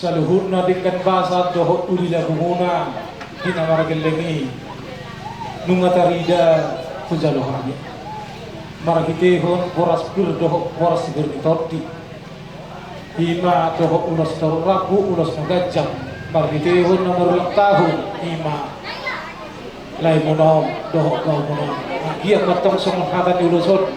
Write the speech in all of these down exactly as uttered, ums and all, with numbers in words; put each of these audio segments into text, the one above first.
Saluhutna denggan basa dohot uli lambungmuna di na margelleng i, nunga tarida hujalo hami marhitehon boras pir dohot boras sipir ni tondi. Ima dohot ulos torop rambu, ulos na ganjang, marhitehon na marulang tahun, ima laemuna on dohot baomuna on. Anggiat ma tong songon hata ni ulos on,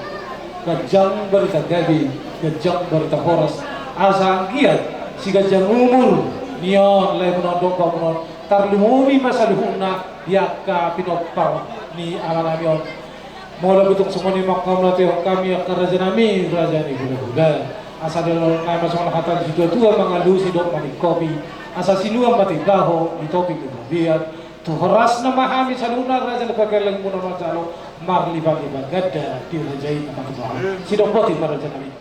ganjang barita gabe, ganjang barita horas, asa anggiat siganjang umur ni on laemuna on dohot baomuna on, tarlumobi ma saluhutna di angka pinompar ni amanami on. Molo tung songon i ma, mauliate hami angka rajanami, raja ni hulahula. Asa dilehon nami ma songon hata ni situatua, mangalusi dohot maningkopi, asa sinuan ma timbaho di topi ni robean. Tu horasna ma hami saluhutna raja ni pargellengmuna manjalo marlipatlipat ganda di raja i na martua. Sidok boti ma rajanami.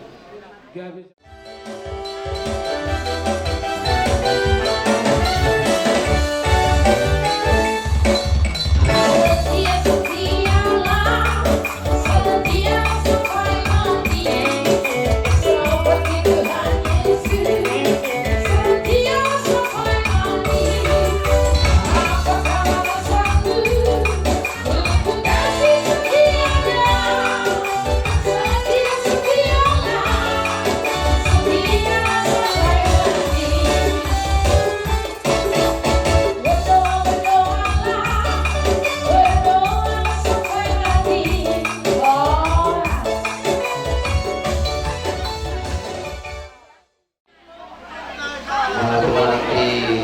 Manang di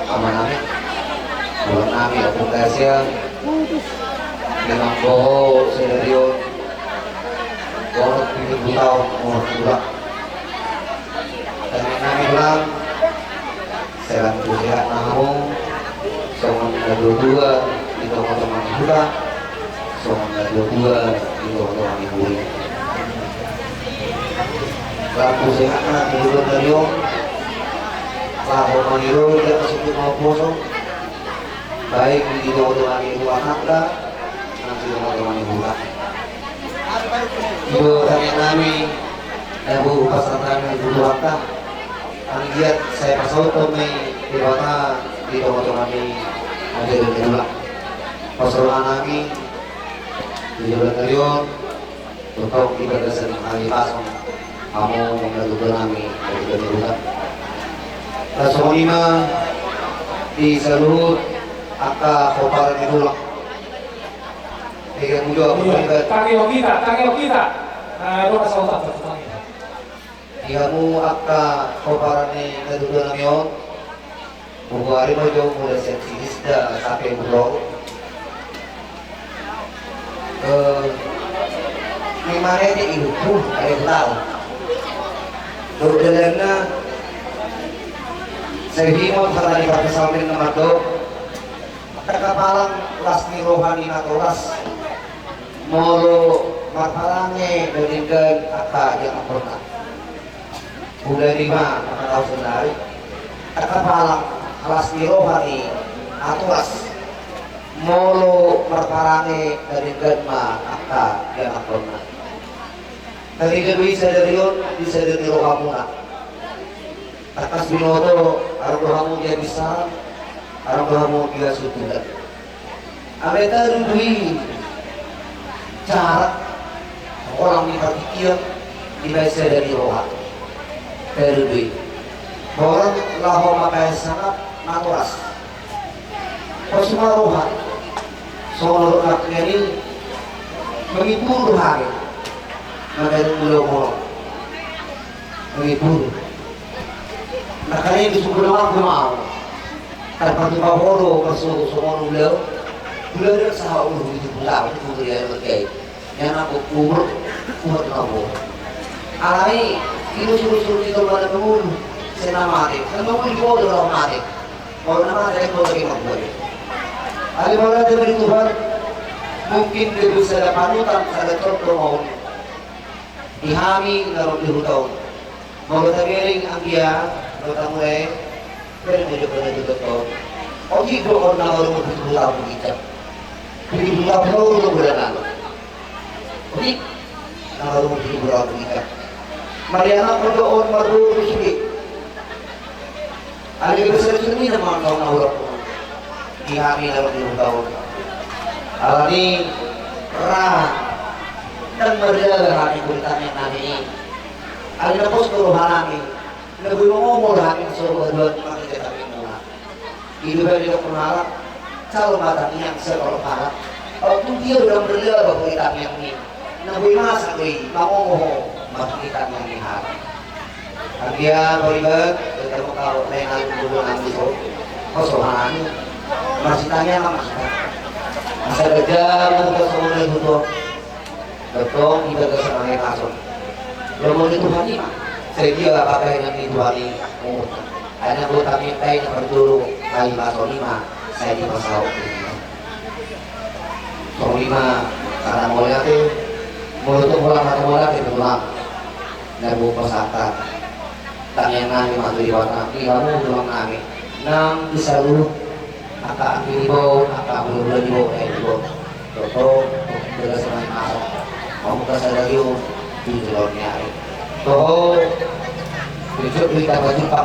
amanami, amanami, Ampung Kasian, memang boho sadari on, boho pitu pulu taon umur tulang. Tangiang nami ulang, sai lam tu sehat ma hamu, songon na dua-dua di tonga-tonga ni huta, songon na dua-dua di tonga-tonga ni huta. Lam tu sehat ma di huta tadi on, laho mangido di atas itu mau poso, baik di tonga-tonga ni rumah tangga, nang di tonga-tonga ni huta. Ido tangiang nami, na boi pasahat nami tu Tuhanta, anggiat sai pasaut ma i Debata di tonga-tonga ni adopan ni tulang. Pasahat nami di joloan on, tongtong di bagasan hami pasang hamu na dua-dua nami, na dua-dua nami. Songon i ma di saluhut angka pomparan ni tulang. Iya, tangihon hita, tangihon hita. Di hamu angka pomparan ni na dua-dua nami on. Buku ari ma jo mulai sian silisda sampe ulo. Ni mana ini ibu, ada yang tahu. Dohot dalanna, sai himo hata ni parpsalmen na mandok. Tangkas palang las ni roha ni natoras, molo marparange na denggan angka ianakhonna. Ulaon i ma angka taon saonari. Tangkas palang las ni roha ni natoras, molo marparange na denggan ma angka ianakhonna. Tarida do i sadari on di sadari ni rohamuna. Tangkas binoto, adong do hamu di Abissalam, adong do hamu di Hasundulan. Alai taru do i jarak, holan ni partingkian, dibaen sada ni roha. Taru do i. Holan laho mambaen sangap natoras. Pos ma roha. Songon na hudok nangkin i, mangimbur do hami. Mambaen ulaon on. Mangimbur. Nangkin i disungkun ma au. Tarpatupa ho do marsogo songon ulaon. Ulaon sahat umur pitu pulu taon, umur i, umur i. Ia nang umur, umur na umur. Alai, ido suru-suru ni tolma na mangolu, sai na mate. Na mangolu diboto laho mate. Molo na mate, diboto lagi mangolu. Alai molo na tebe di Tuhan, mungkin dia bisa ada panutan, ada contoh mau. Di hami, na ro di huta on. Molo tabereng anggia, molo tamulai, bereng mo jo kena tu totop. Otik do on na marumur pitu pulu taon di ginjang. Pitu pulu taon do on do bulanan. Otik, na marumur pitu pulu taon di ginjang. Marianakhon do on marboru sude. Alai gabe sering-sering minum, mantong na urap di hami dalam di utaon. Alani ra dan meriaga hami kulit hami nami. Alai na pos tu roha nami. Na bui mangomor hami so dua dua mati tetap minum. Hidup dari dokter malam. Calon mata yang sekolah parah. Waktu dia udah berlian waktu kita yang ini. Na boi masa boi mangomo ho, masa kita yang ini hal. Agia boi bet, kita mau kau lain lalu dulu nanti so. Kosongan. Masih tanya sama kita. Masa kerja mau ke sekolah itu tuh. Betul, kita ke sana ya masuk. Yang mau itu hati mah. Saya dia apa kayak yang itu hari. Oh. Ada buat kami kayak yang berdulu. Kali masuk lima. Saya di pasal. Songon i ma, karena mauliate, molo tung holan hata mauliate tulang. Na boi pasahat tangiang nami ma tu Debata, di hamu tulang nami, nang di saluhut angka anggi ni boru, angka hulahula ni boru, eh, ni boru. Toto, beda songon i ma. Hamu kasada dio, di jolon ni ari. Toho, besok kita berjumpa.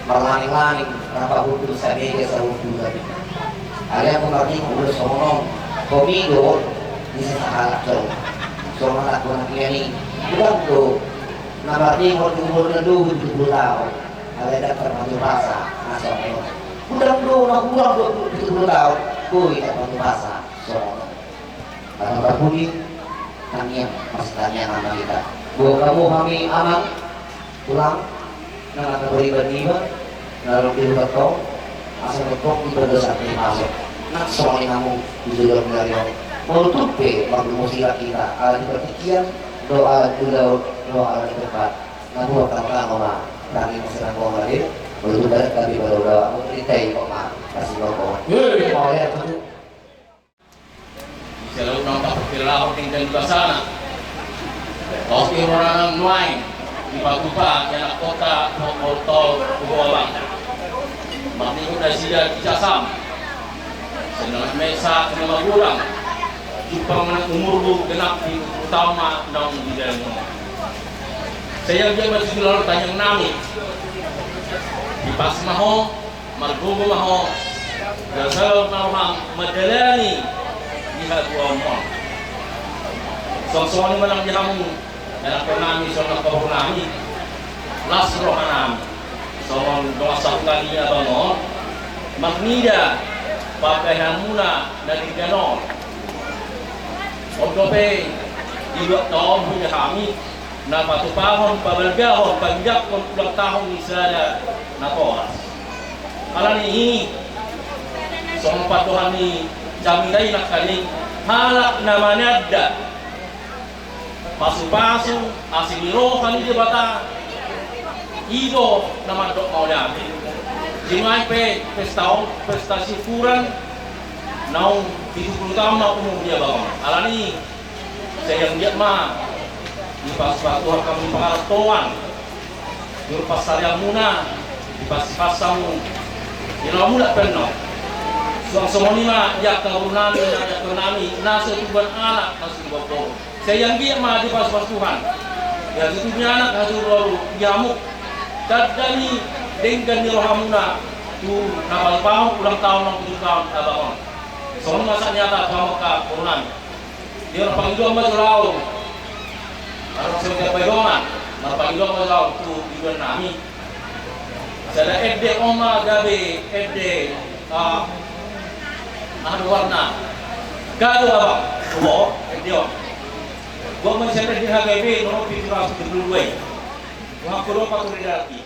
Marlanging-langing, rap pahutu, sabege, sahutu, tadi. Alai anggo marningot do songon on, komi do, di sasahalak do. Songon anak bonak nian i, godang do na marningot di umurna dua pulu taon. Alai ndang tarpatupa asa na songon on. Godang do na hurang dua pulu, pitu pulu taon, boi tarpatupa asa songon on. Karena berbunyi tangiang, masih tangiang sama kita. Buat kamu kami aman, pulang, nang ada beriban iba, nang ada di rumah kau, asal kau di bagasan di masuk. Nang songon i hamu, di dalam dari. Mau tupe, waktu musila kita, ala di pertikian, doa di laut, doa di tempat. Nah, buat kamu kamu mah, tangi masih kamu lagi, mau tupe tapi baru doa, mau cerita kok mah, kasih kok. Hei, mau lihat tuh. Di saluhut na paparhilala hon denggan ni basana. Laos di roha nang nuaeng dipatupa di anak kota, dohot molo taon tu ho abang. Marningot nasida di jasam. Songon i ma sahat na magodang. Jumpang ma nang umurmu genap di utama naung di dalam. Sai anggiat ma tutu laho tangiang nami. Dipas ma ho. Margogo ma ho, gabe sahat ma ho mandalani di hatuaonmon. Songon i ma nang di hamu, anakkon nami, songon nang pahoru nami, las roha nami. Songon dongan sahuta ni abang on, marnida pambahenanmuna na denggan on. On dope, di luat na on hami, na patupahon, pabalgahon, panjangkon ulang tahun ni sada natoras. Alani i, songon pandohan ni jamita i nangkaning, halak na mananda pasupasu asi ni roha ni Debata, i do na mandok mauliate. Jadi nuaeng pe pesta on, pesta syukuran, naung pitu pulu taon ma umur ni abang on. Alani i, sai anggiat ma dipasupasu Tuhan hamu di pangarantoan, di pansarianmuna, di pansipansamuna, di na mulak pe annon. Suang songon i ma di angka boru nami, na di angka nami, na so tubuan anak, na so tubuan boru. Sai anggiat ma dipasupasu Tuhan. Di hatutubu ni anak, hatutubu ni boru, di hamu. Tanda ni denggan ni rohamuna, tu na patupahon ulang tahun naung pitu pulu taon abang on. Songon i ma sahat ni hata tu hamu angka boru nami. Di marpangidoan ma jo au. Adong songon i, marpangidoan ma jo au tu biduan nami. Sada ende on ma gabe ende, ah, aha do goarna? Gado abang. Oh, ende on. Buat ma sian ende H K B nomor pitu ratus tujuh puluh dua i. Buat kudo paturi dalki.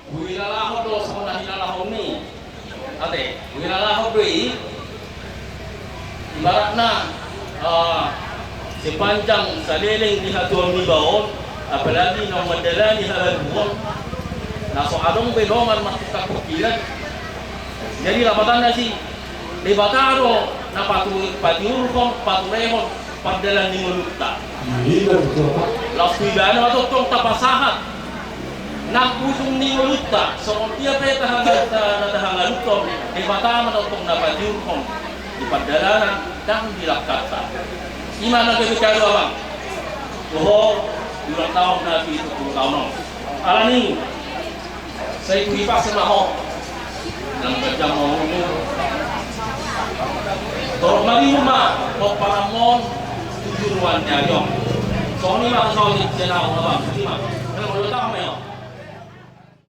Huilalahon do songon na hilalahon ni. Ate, huilalahon do i. Ibaratna, ah, sepanjang saleleng ni hatuaon niba on, apalagi naung mandalani halaluhon, na so adong be dongan martukang pingkiran. Jadi lapatanna si Debata do na patu-, patiurhon, paturehon pardalan ni ngolunta. Laos tu ibana ma tongtong tapasahat nang ujung ni ngolunta, songon dia pe taha-, ta-, na tahangaluthon, Debata ma tongtong na patiurhon di pardalanan, ndang di langkanta. I ma na gabe kado, Amang, tu ho di ulang taon na pitu pulu taon on. Alani i, sai tu hita ma ho. Nang ganjang ma umurmu. Torop ma di uma, pomparanmon, tu joloan ni ari on. Songon i ma hasaotik sian ahu, Amang, songon i ma. Nang ulang taon ma i ho.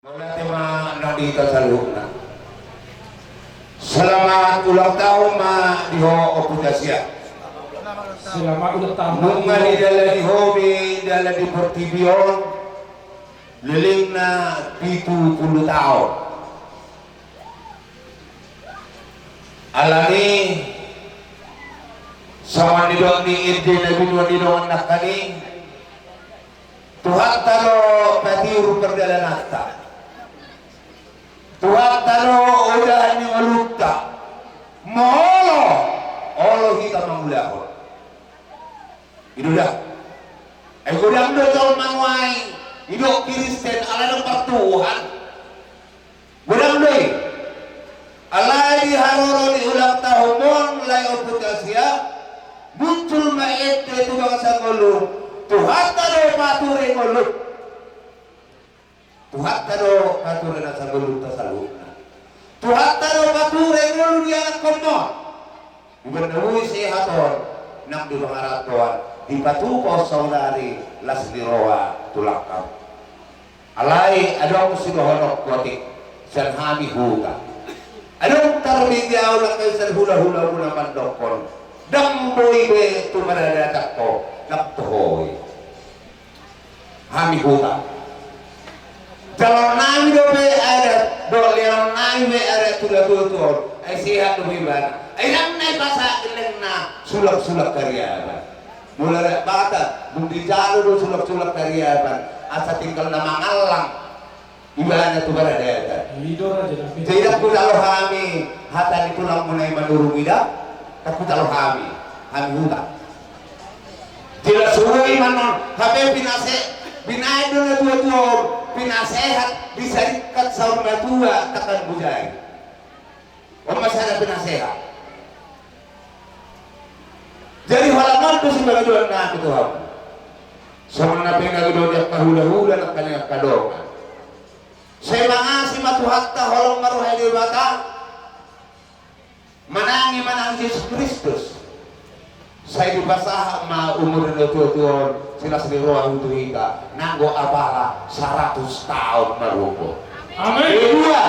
Mauliate ma nang di hita saluhutna. Selamat ulang tahun ma di ho Ompu Tasya. Selamat ulang tahun. Nunga didalani ho be dalan di portibi on, lelengna pitu pulu taon. Alani, songon nidok ni ende na binoan ni dongan nangkin i, Tuhanta do patiur pardalananta. Tuhanta do ojahan ni ngolunta. Molo olo hita mangulahon. I do da. Ai godang do jolma nuaeng didok Kristen alai ndang martuhan. Godang do i. Alai di haroro ni ulang tahun on, lae Ompu Tasya, muncul ma ende tu bagasan ngolu, Tuhanta do pature ngolu. Tuhanta do pature nasa ngolunta saluhutna. Tuhanta do pature ngolu ni anakkon on. Umbahen na boi sehat on, nang di pangarantoan, dipatupa on saonari las ni roha tulangkam. Alai adong sidohononku, atik, sian hami huta. Adong tarbege ahu nangkin sian hulahula muna mandokkon, ndang boi be tu paradatanku, ndang toho i. Hami huta. Jaloonnami dope adat, dohot lehonnami be adat tu natuatua on. Ai sehat dope ibana. Ai ndang na dipasahat gellengna sulangsulang Kariaban. Molo adat Batak, dung dijalo do sulangsulang Kariaban, asa tinggal na mangallang ibana tu paradatan. I do raja. Jadi ndang hujalo hami hata ni tulangmuna i Manurung i da, ndang hujalo hami, hami huta. Jelas huhut i ma annon, hape pinase-, binaen do natuatua on, pinasehat, disarikkan saur matua, tangkas bujai. On ma sada pinasehat. Jadi holan on do sipangidoannami tu hamu. Songon na pinagido ni angka hulahula nangkin i angka dongan. Sai mangasi ma Tuhanta holong ma roha ni Debata. Manang i manang Jesus Kristus. Sai dipasahat ma umur ni natuatua on, silas ni roha tu hita, nanggo apala saratus taon marumur. Amin. Kedua,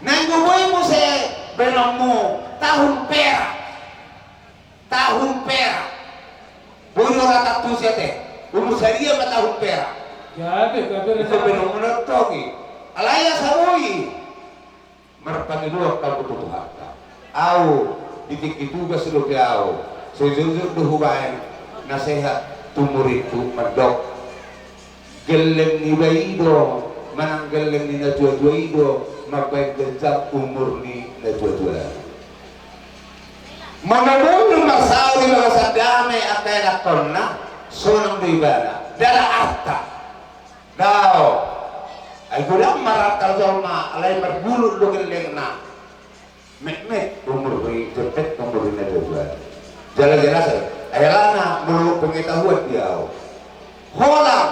nanggo boi muse baenonmu tahun perak. Tahun perak. Boi do rata tusi ate. Umur sadia ma tahun perak. Gabe, gabe. Ito baenonmu na tonggi. Alai asa boi. Marpangidoan hamu tu Tuhanta. Ahu, di tingki tugas dope ahu, so jujur do hubaen nasehat tu muridku mandok. Gelleng niba i do, manang gelleng ni natuatua i do, mambaen ganjang umur ni natuatua. Molo boi marsaor di bagasan dame angka ianakhonna, sonang do ibana, ndada arta. Dao. Ai godang mararta jolma, alai marbulut do gellengna. Metmet umur ni, jempek umur ni natuatua. Jala jelas ai. Ai alana molo pengetahuan di ahu. Holan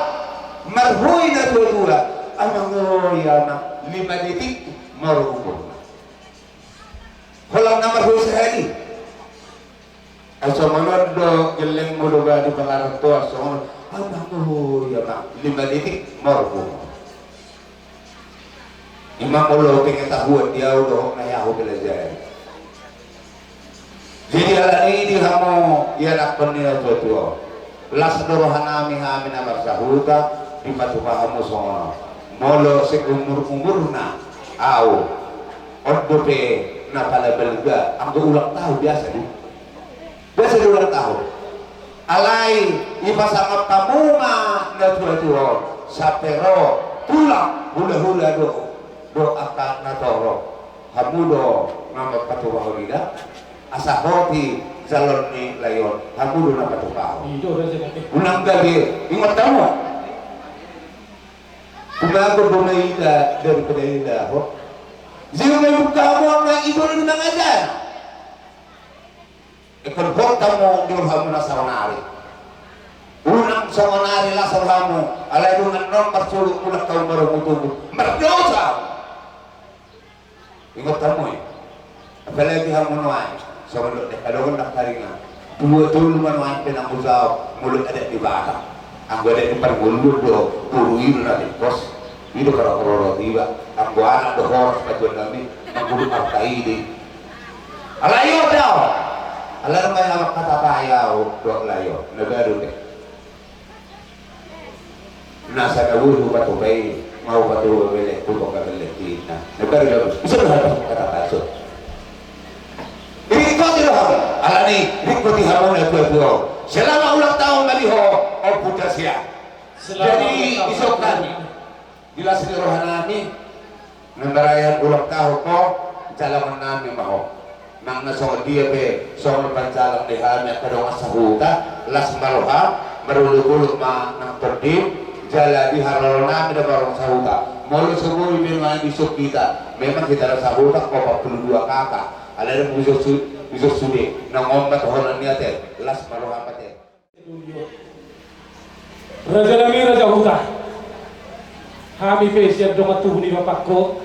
marhoi natuatua, amang oi amang, lima detik maro umurna. Holan na marhoi sahali. Ai songon on do gellengmu do ba di pangarantoan songon on. Amang oi amang, lima detik maro umur. Ima molo pengetahuan di ahu dohot na ahu pelajari. Jadi alani i di hamu ianakhon ni natuatua on. Las do rohanami hami na marsahuta dipatupa hamu songon on. Molo seumur-umurna ahu on dope na pala balga anggo ulang tahun biasa do. Biasa do ulang tahun. Alai ipasangap hamu ma natuatua on sampe ro tulang hulahula do, do angka na torop. Hamu do na mampatupahon ida asa hot i jaloon ni lae on. Hamu do na patupahon. Unang gabe ingot hamu. Tumagon do ma ida daripada ida ho. Jia ma ibuka hamu angka i do na mangajar. Ingkon hot hamu di rohamu na saonari. Unang saonari las rohamu, alai dung annon marsoluk mulak hamu marungutungut, mardosa. Ingot hamu i. Apalagi hamu nuaeng, songon dok ni angka dongan nang taringot. Dua tolu ma nuaeng pe na hujalo molo adat ni Batak. Anggo adat ni parngoluon do boru i do na tingkos. I do parorot iba. Anggo anak do horas patuduhonnami, mangguru arta i do i. Alai on do ahu. Alai on ma i amak hata pahe ahu dohot lae on. Na baru pe. Na sada bulu hupatupa i, ma hupatupa bellek, hupatupa bellek i. Na baru do ahu. Bisa do hata hata pasu. Ringkot i do hamu. Alani ringkot i hamu natuatua on. Selamat ulang tahun ma di ho, Ompu Tasya. Jadi isok hami. Di las ni rohanami, na marayaon ulang tahun ho, jalangonnami ma ho. Nang na songon dia pe, songon panjalang di hami angka dongan sahuta, las ma roham, marolopolop ma nang tondim, jala di haroronnami do dongan sahuta. Molo so boi pe nuaeng disuk hita, memang hita na sahuta opat puluh dua K K. Alai dung disuk su-, disuk sude, nang on ma tohonan ni ate, las ma roham ate. Rajanami raja huta. Hami pe sian dongan tubu ni bapakko.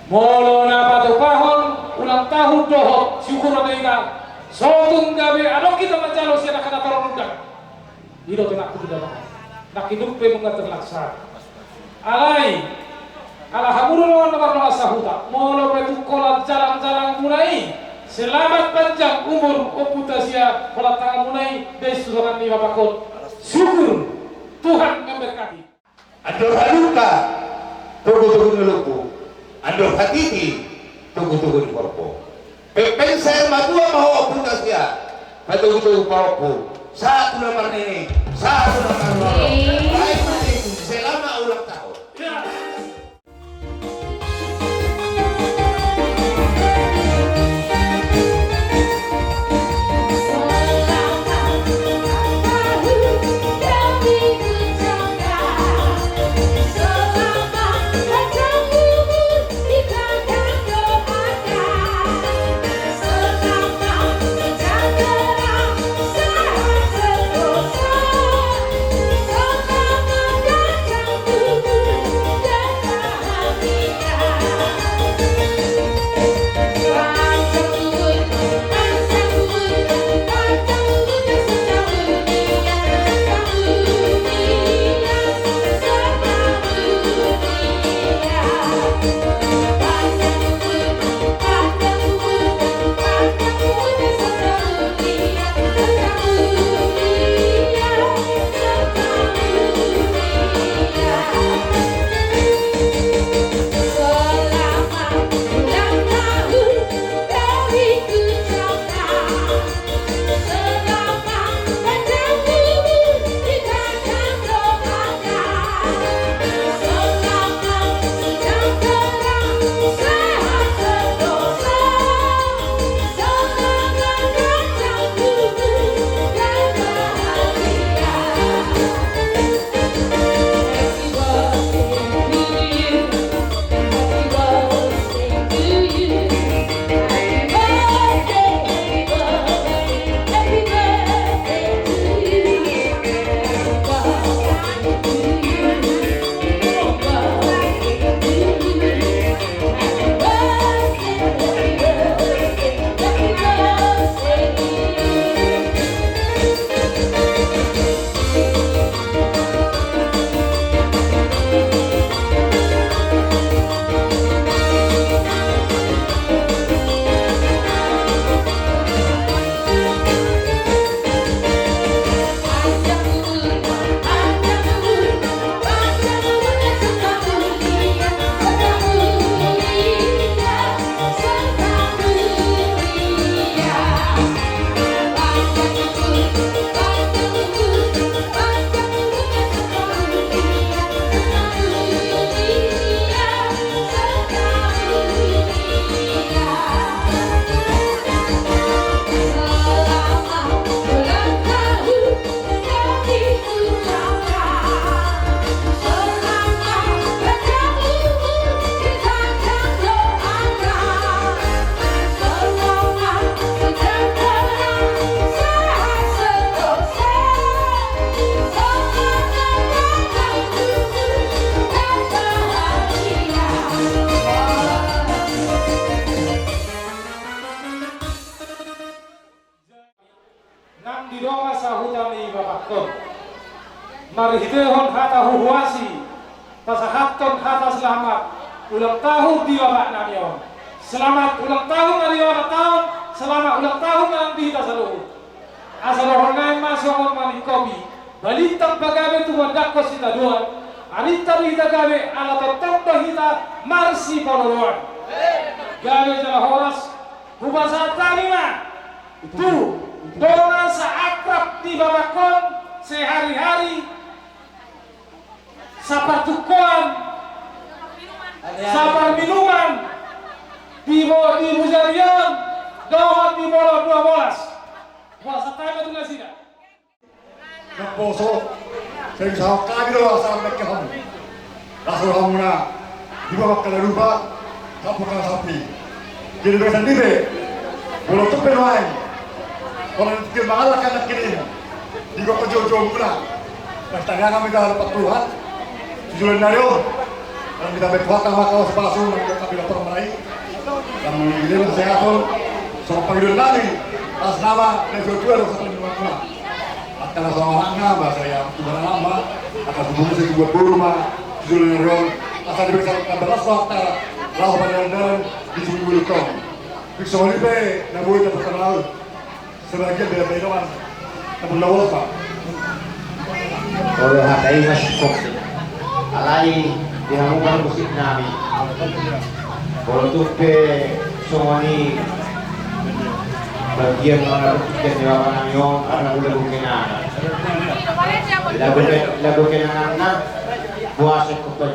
Molo na patupahon ulang tahun dohot syukur ate hita. Sotung gabe adong hita manjalo sian angka na torop undangan. I do tenakku tu damang. Nangkin dung pe nunga terlaksana. Alai, ala hamu do na mardongan sahuta, molo pe tung holan jalang-jalang muna i, selamat panjang umur Ompu Tasya, holan tangan muna i, dai susurangan ni bapakko. Syukur, Tuhan memberkati. Andor halumpang, togu-togu ni lombu. Andor hatiti, togu-togu ni porpor. Pepeng sae matua ma ho Ompu Tasya. Patogu-togu pahompu. Sahat tu na marnini, sahat tu na marnono. Baik mati, selamat ulang tahun. Marhitehon hata huhuasi, pasahathon hata selamat ulang tahun di bapaknami on. Selamat ulang tahun ma di bapakta on, selamat ulang tahun nang di hita saluhut. Asa dohonon nami ma songon maningkopi, balintang pagabe tumandangkon sitadoan, arinta do hita gabe ala tongtong do hita marsipaolooloan. Gabe jala horas, hupasahat hami ma tu dongan saakrab ni bapakta on sehari-hari, sapartungkoan, saparminuman, di bo-, di bujari on, dohot di bolon dua bolas. Hupasahat hami ma tu nasida. Naposo, sai sahat hami do asa mangke hamu. Laos rohamuna, di bawah kala rupa, kampung kala sapi. Jadi bagasan dibe, molo tung pe nuaeng. Molo tung pe mangalap anak kini. Di gok jojo muna. Mas tangga kami dah dapat Tuhan. Tujuan dari on. Dan kita berkuat sama kau sepasung, dan kita tidak pernah meraih. Dan mengirim kesehatan. Sama panggilan lagi. Atas nama, dan juga Tuhan, dan sampai di rumah. Angka na songon anakna, bahasa ya, tu barang lama, angka tubuhna sai tubuan boru ma, tu jolo ni ari on, asa dibaen sangkap na balas ma angka, laho mardalan-dalan di suku bulu tong. Fik songon i pe, na boi na pertama laut. Sebagian dari Medan, na perlu lawas ma. Olo hata i mas kok. Alai di hamu parmusik nami. Molo tung pe songon i bagian mana bagian di bapa nami on, karena udah bukan anak. Lagu ke-, lagu kenangan na puasa kok.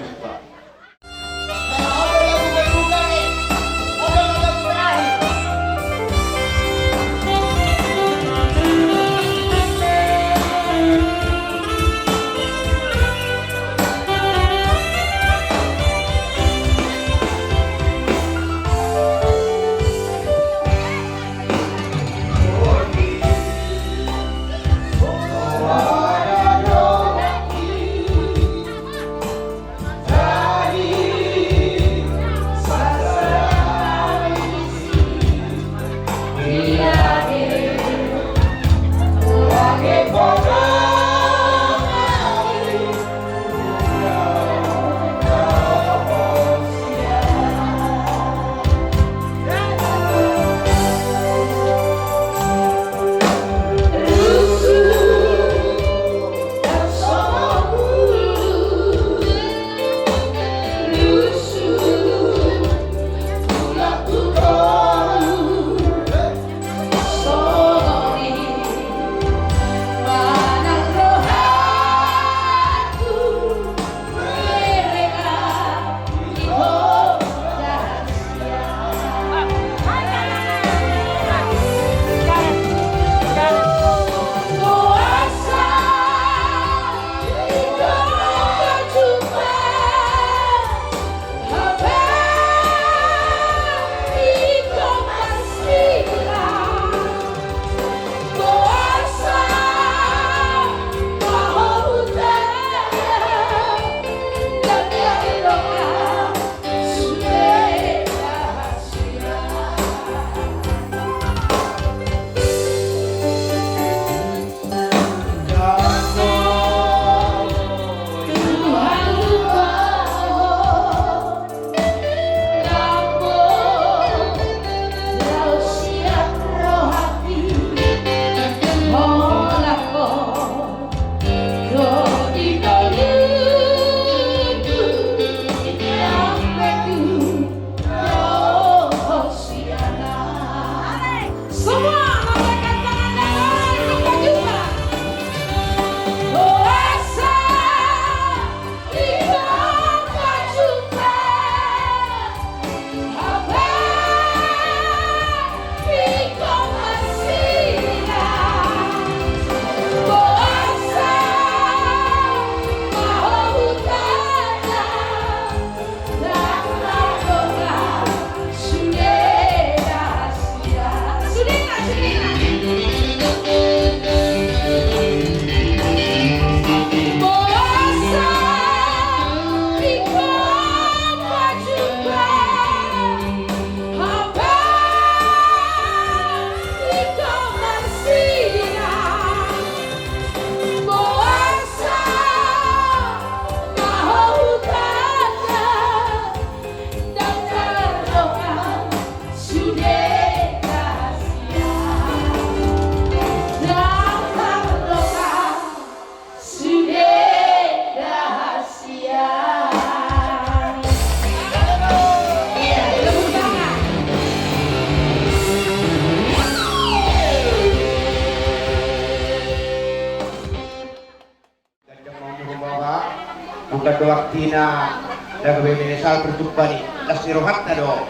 Waktu na gabe menyesal perjumpaan i, las ni rohanta do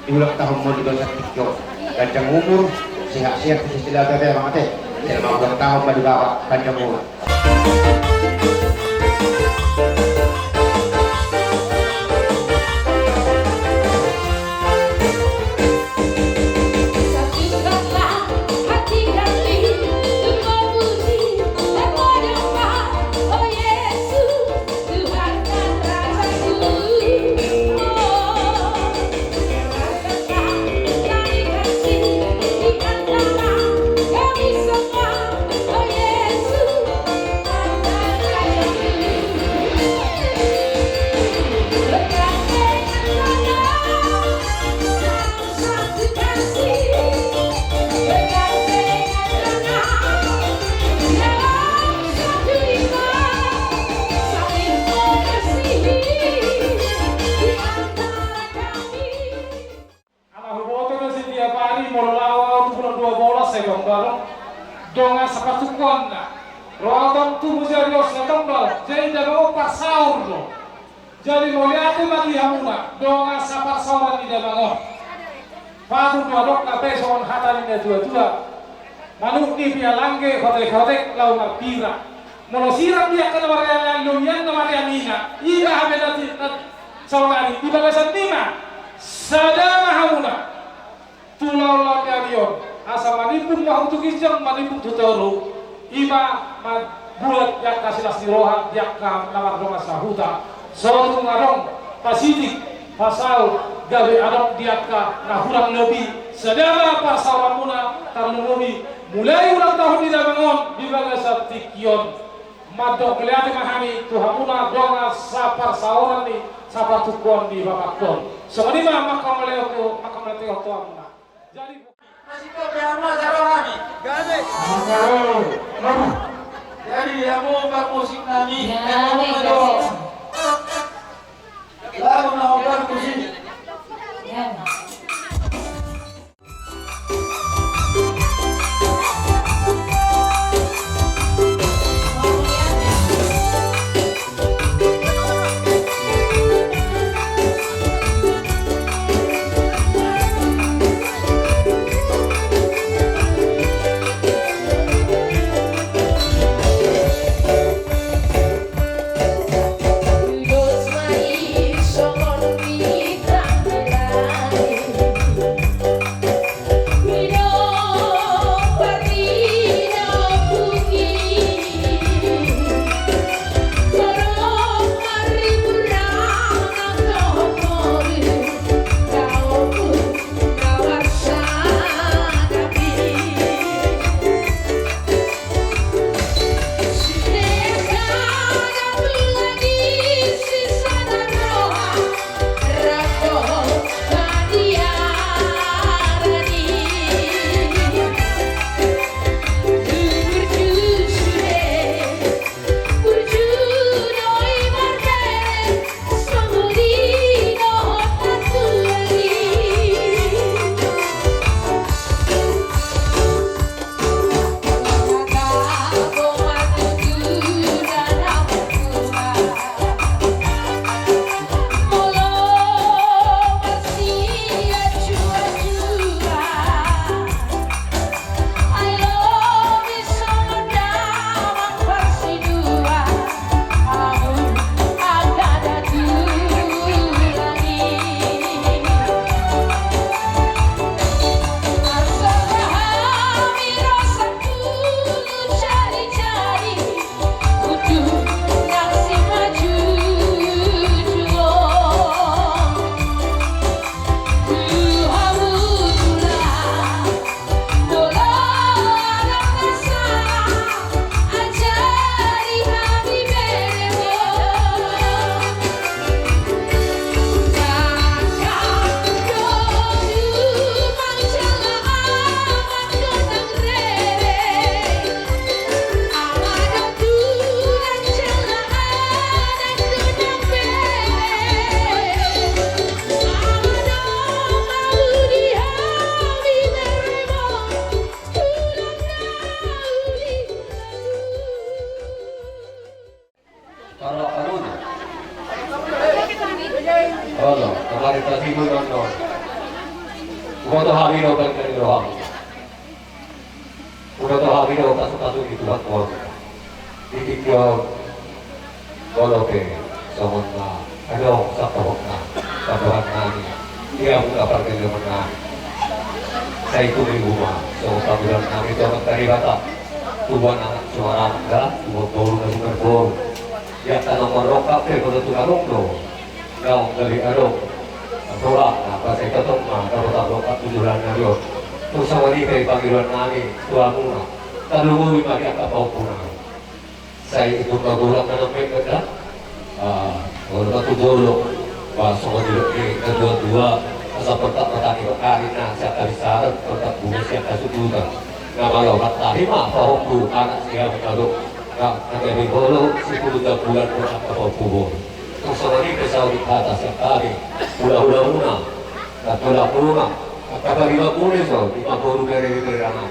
di ulang tahun muna di bagasan tingki on. Ganjang umur, sehat-sehat, sisila gabe mangate. Selamat ulang tahun ma di bapa, ganjang umur. Ala huboto do setiap ari molo laho au tu Pulau Dua Bolas, sai dong barong dongan sapartukuanna. Ro au tong tu Mujari, os na tong barong, jadi damang on parsaor do. Jadi mauliate ma di hamuna dongan saparsaoran ni damang on. Patung do adong na pe songon hata ni na tua-tua. Manuk ni pialangge, hotek-hotek laho marpira. Molo sirang di angka na marlean-lean, lobian na marlean-lean, iba hape na ti-, na saonari di bagasan ni ma. Sada ma hamuna tu laon-laon ni ari on, asa manimbung ma hamu tu ginjang, manimbung tu toru. Ima mambuat di angka silas ni roha di angka na mardongan sahuta. So tung adong pasitik, pasaut, gabe adong di angka na hurang lobi, sada ma parsaoranmuna, tarlumobi mulai ulang tahun ni damang on di bagasan tingki on. Mandok mauliate ma hami tu hamuna dongan saparsaoran ni sapartukuan ni bapangkon. Songon i ma mangkamauliate, mangkamauliate tu hamuna. Jadi, masih kau biar mah jaro hami. Gabe. Jadi, ya mau pakusik nami. Gabe, gabe. Lagu na obat kusik. Ya. Olo, kemarin tadi gue nonton. Gua tuh hari lo balik dari doang. Udah tahu hami do pasu-pasu di Tuhan Tuhan. Di tingki on, molo pe songon na adong sangkapon na, sangkapon nami, ia buka pargellengan nami. Sai tu di rumah songon panggilan nami tu anak dari Batak. Tubuan anak suara anak da, tubuan boru na suka boru. Ia tanong marokap pe molo tu adong do. Naung gabe adong. Sola na pasai totong ma dapotan lokap tu joloan nami on. Tung songon i pe panggilan nami tu hamuna. Tarlumobi ma di angka pahompu nami. Sai ipur ma golang na nampek da. Molo ma tu jolo, ba songon i do ni na dua-dua. Asa portak petani petani na sian tari sarat, portak bunga sian kasututan. Na malo hatta hima pahompu anak sian tado. Na gabe bolo sipulu bulan do angka pahompu bolo. Tung songon i pe saur ni hata sian hami, hula-hula muna, na tulang muna, angka pariban muna i so, ima boru bere-bere nami.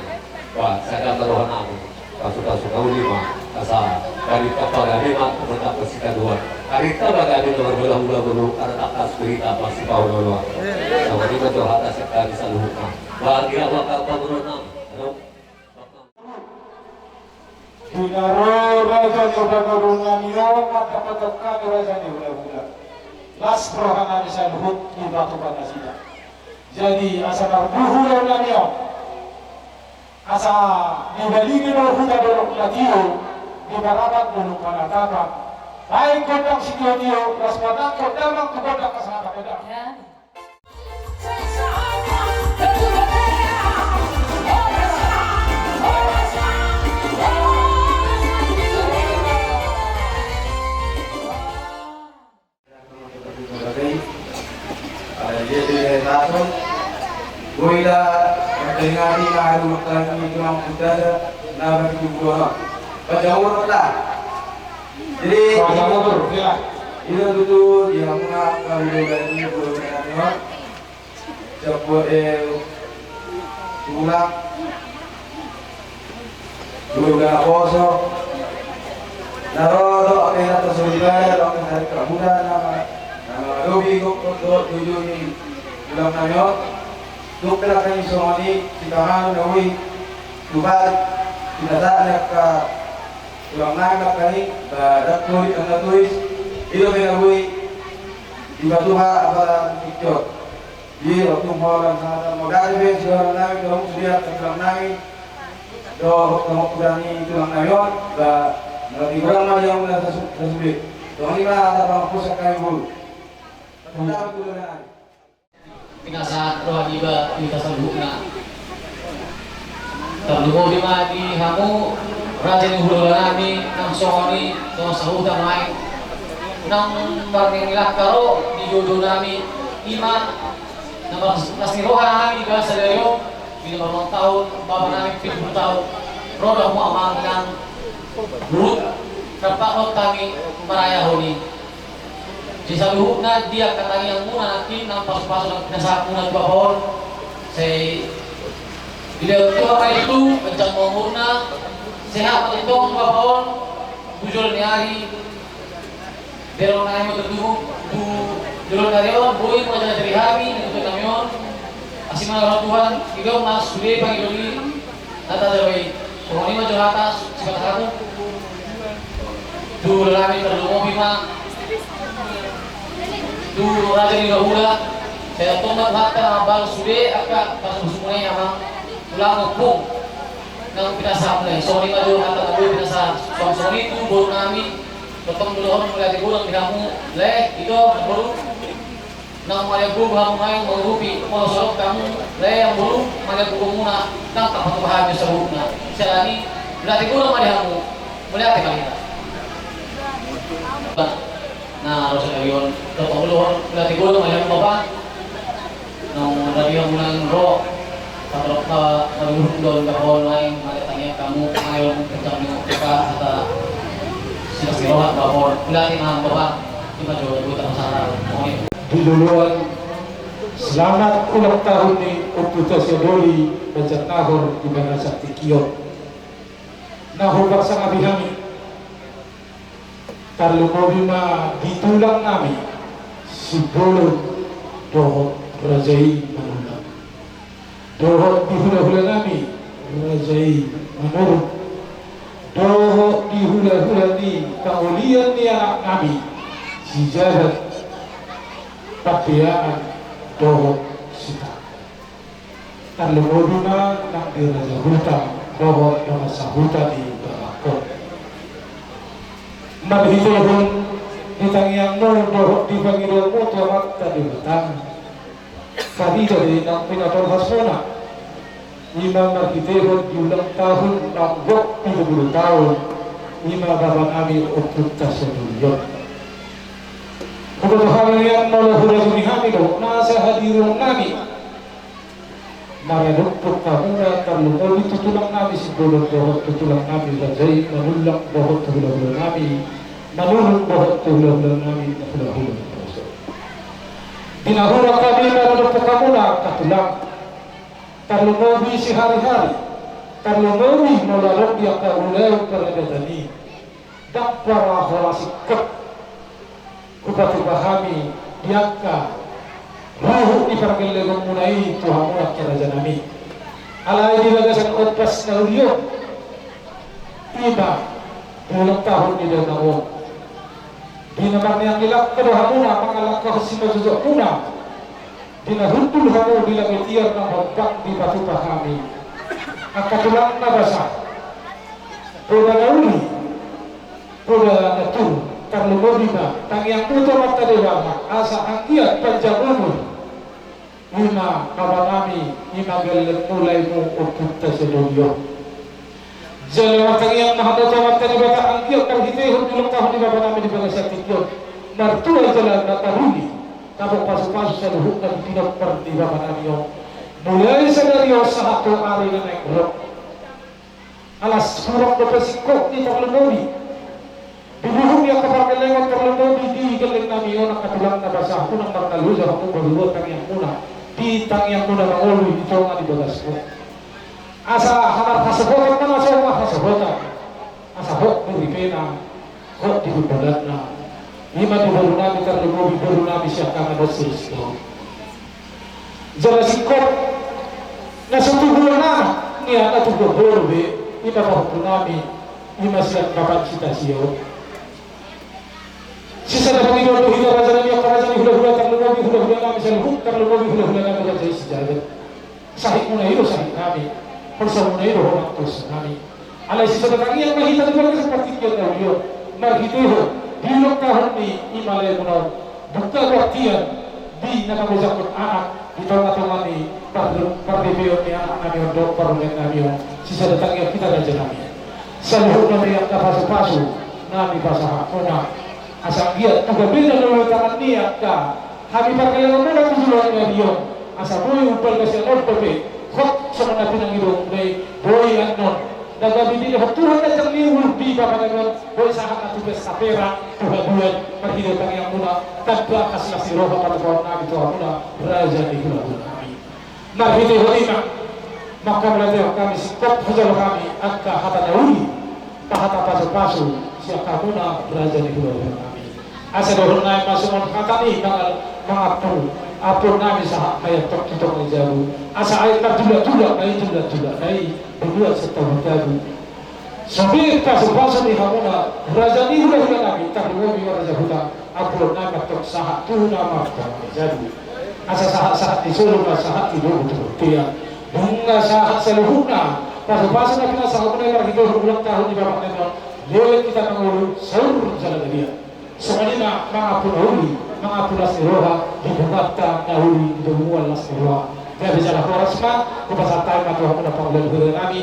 Ba sada ma roha nami, pasu-pasu na uli ma, asa, dari kapal hami ma, tumandang pasitadoan. Ari ta ba hami na marhula-hula boru, ada tangkas berita, pasti paolo-oloan. Songon i ma jo hata sian hami saluhutna. Ba, dia angka panggoran nami. Di na ro raja ni Pagarungan i on, mardapot hami raja ni hula-hula. Las roha nami saluhut dipatupa nasida. Jadi asa marbuhu roha nami on. Asa dibalingi ma huta Dolok na Tio, di Parapat Dolok Panatapan. Baen gondang sitio-tio, las manangkok damang tu gondang asa na gondang. Boi da, mendengani na haru maklangni tulang putasa na bagi tubuana. Baca urut lah. Jadi, ina tutu di hamuna, kalau udah ini, udah ini, Japo, eh, tulang. Dulu na poso. Na ro do angka inanta soripada do angka saripada na, na mangadopi gokhon dohot tuju ni tulang nami on. Tung pe nangkin songon i sipanganon na boi. Tupat, tinatak ni angka tulang nami nangkin, ba dapot angka tuis. I do pe na boi. Dipatupa apala tingki on. Di otum holan sangatan magari be siholan nami dohot sude angka tulang nami. Dohot dohot tulang ni tulang nami on, ba, molo tigorang ma di hamuna sasude. Songon i ma hata pangapusang hami boru. Pinasahat roha niba di hita saluhutna. Tarlumobi ma di hamu raja ni hula-hula nami, nang songon i, songon sahuta ma i. Nang marnini langka ro di joujou nami, ima na marlas ni roha nami di bagasan sadari on, di na marulang tahun bapa nami pitu pulu tahun. Ro do hamu amang inang, burut, rap dohot hami marayahon i. Di saluhutna di angka tangiang muna nangkin, nang pasu-pasu nang pinasahat muna tu bapa on. Sai dilehon Tuhan ma i tu, panjang ma umurna, sehat ma tongtong tu bapa on, tu joloan ni ari. Bere nami ma tardungdung tu joloan ni ari on, boi ma jala dari hami na tutu nami on. Asi ma roha Tuhan, dilehon ma sude pangidoan i. Nata jawai, songon i ma jo hata sipata hata. Tu hula nami tarlumobi ma tu raja ni hula-hula. Sai tongtong ma Tuhanta na mambahen sude angka pasu-pasu muna i amang. Tulang ompung. Nang pinasahat muna i, songon i ma jo hata na boi pinasahat. Songon i tu boru nami. Tongtong do dohonon mauliate godang di hamu. Lae, ito, boru. Nang mauliate godang hamu naeng mangurupi, molo so adong hamu lae, boru, mauliate godang muna, nang tapatupa hami saluhutna. Siala ni, mauliate godang ma di hamu, mauliate ma di hamu. Na, ro sadari on, tongtong do dohonon mauliate godang ma di hamu bapa. Nang na di hamu naeng ro, patorop ma, maruhut do dohonon naeng, mauliate tangiang hamu, ayo, kencang ni, hata, silas ni roha, bapa, mauliate ma hamu bapa. Ima jo, jo, tama sana, mauliate. Di joloan, selamat ulang tahun ni Ompu Tasio Doli Banjarnahor di bagasan tingki on. Na hupasangapi hami, tarlumobi ma di tulang nami, Simbolon dohot raja i Manullang. Dohot di hula-hula nami raja i Manurung. Dohot di hula-hula ni pangolian ni anak nami si Jabat, Pandeangan dohot si Tangga. Tarlumobi ma nang di raja huta dohot dongan sahuta ni bapangkon. Marhitehon di tangiangmu dohot di pangidoanmu tu Amanta Debata, tarida do nang pinatolhas muna. I ma marhitehon di ulang tahun naung gok pitu pulu taon, i ma bapa nami ompunta sadari on. Huboto hami nian molo hurajumi hami do nasa hadirion nami. Maradophon hamuna tarlumobi tu tulang nami Simbolon dohot tu tulang nami raja i Manullang dohot tu hula-hula nami Manurung dohot tu hula-hula nami hula-hula Poso. Di na hurang hami maradophon hamuna angka tulang. Tarlumobi sihari-hari, tarlumobi molo adong di angka ulaon paradaton i. Ndang pola holan singkop hupatupa hami di angka ruhut ni pargellengonmuna i tu hamuna angka raja nami. Alai di bagasan ombas na uli on, i ma di ulang tahun ni daonang on, di na marniang ni langka do hamuna mangalangkahon simanjujungmuna. Di na hundul hamu di lage tiar na hombang dipatupa hami, angka tulang na basa, poda na uli, poda na toru, tarlumobi ma tangiangmu tu Amanta Debata asa anggiat panjang umur. I ma bapa nami, i ma gellengmu, laemu, ompunta sadari on. Jala martangiang ma hamu tu Amanta Debata anggiat marhitehon di ulang tahun ni bapa nami di bagasan tingki on, martua jala mataruli, dapot pasu-pasu saluhutna di pinompar ni bapa nami on, mulai sadari on sahat tu ari na naeng ro. Alas hurang dope singkop ni tarlumobi di buhuk ni angka pargellengon, tarlumobi di gelleng nami on angka tulang na basa, unang marnaloja hamu mangolu tangiangmuna di tangiangmuna mangolu di tonga ni bagasmuna. Asa hamarhasohotan ma na so marhasohotan. Asa hot di ripena, hot di hundulanna. I ma di boru nami, tarlumobi boru nami sian Kanganan Sirus do. Jala singkop na so tubu anak, nian na tubu boru be, i ma pahompu nami, i ma sian bapa ni si Tasio. Sisada pangidoan do hita raja nami, angka raja ni hula-hula, tarlumobi hula-hula nami saluhut, tarlumobi hula-hula nami raja i si Jabat. Sahitmuna i do sahit nami, holsamuna i do holsa nami. Alai sisada tangiang ma hita di bagasan partingkian na uli on, marhitehon di ulang tahun ni i ma laemuna on, buka do artian di na mangojakhon anak di tonga-tonga ni par-, parripeon ni anak nami on dohot parumaen nami on. Sisada tangiang hita raja nami. Saluhutna ma i angka pasu-pasu na nipasahatmuna. Asa anggiat tu gabe na lolo tangan ni angka hami pargellengonmuna tu joloan ni ari on, asa boi umbal na sian on dope hot songon na pinangidoanmuna i, boi annon na gabe dilehon Tuhan na jang ni uhur di bapa nami on, boi sahat na tu pesta pera tu haduan, marhite tangiangmuna, tamba angka las ni roha patupaon nami tu hamuna raja ni hula-hula nami. Marhitehon i ma, manghamauliatehon hami singkop hujalo hami angka hata na uli, pahata pasu-pasu sian hamuna raja ni hula-hula nami. Asa dohonon nami ma songon hata ni mangal-, mangampul, ampul nami sahat ma i antong tu tonga ni jabu. Asa aek marjula-jula ma i, jula-jula ma i, di luat sentau jabu. Sude pasu-pasu ni hamuna raja ni hula-hula nami, tarlumobi ma raja huta, ampulon nami antong sahat tu na marhata ni jabu. Asa sahat-sahat ni solu ma sahat ni domu tu bontean. Nunga sahat saluhutna pasu-pasu na pinasahatmuna i marhitehon ulang tahun ni bapa nami on, leleng hita mangolu saur jala dalihan. Songon i ma mangampul na uli, mangampul las ni roha di punguanta na uli, di punguan las ni roha. Gabe jala horas ma, hupasahat hami ma tu hamuna pangula ni huria nami.